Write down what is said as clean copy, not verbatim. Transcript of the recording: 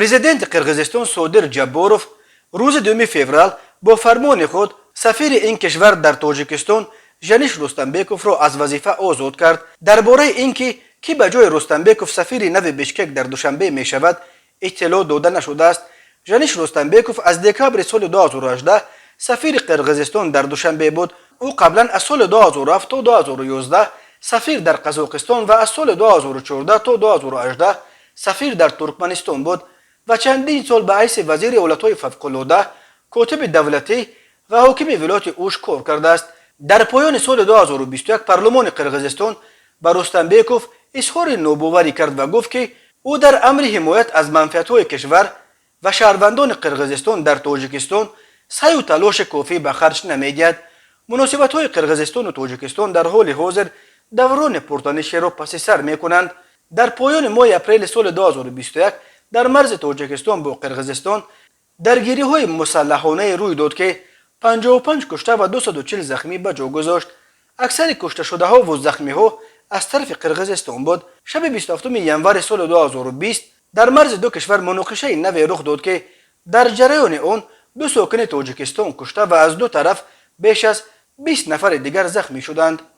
Президенти Қирғизистон Содир Ҷабборов рӯзи 2 феврал бо фармони худ сафири ин кишвар дар Тоҷикистон Жаниш Рустамбековро аз вазифа озод кард. Дар бораи ин ки кӣ ба ҷои Рустамбеков сафири нави Бишкек дар Душанбе мешавад, иттилоъ дода нашудааст. Жаниш Рустамбеков аз декабри соли 2018 сафири Қирғизистон дар Душанбе буд. Ӯ қаблан аз соли 2007 то 2011 сафир дар Қазоқистон ва аз соли 2014 то 2018 сафир дар Туркманистон буд ва чандин сол ба ҳайси вазири ҳолатҳои фавқулода, котиби давлатӣ ва ҳокими вилояти Уш кор кардааст. Дар поёни соли 2021 парлумони Қирғизистон ба Рустамбеков изҳори нобоварӣ кард ва гуфт, ки ӯ дар амри ҳимоят аз манфиатҳои кишвар ва шаҳрвандони Қирғизистон дар Тоҷикистон саъю талоши кофӣ ба харҷ намедиҳад. Муносибатҳои Қирғизистону Тоҷикистон дар ҳоли ҳозир даврони пуртанишеро паси сар мекунанд. Дар поёни моҳи апрели соли 2021 дар марзи Тоҷикистон бо Қирғизистон даргириҳои мусаллаҳонае рӯй дод, ки 55 кушта ва 240 захмӣ ба ҷо гузошт. Аксари кушташудаҳо ва захмиҳо аз тарафи Қирғизистон буд. Шаби 27 январи соли 2020 дар марзи ду кишвар муноқишаи наве рух дод, ки дар ҷараёни он ду сокини Тоҷикистон кушта ва аз ду тараф беш аз 20 нафари дигар захмӣ шуданд.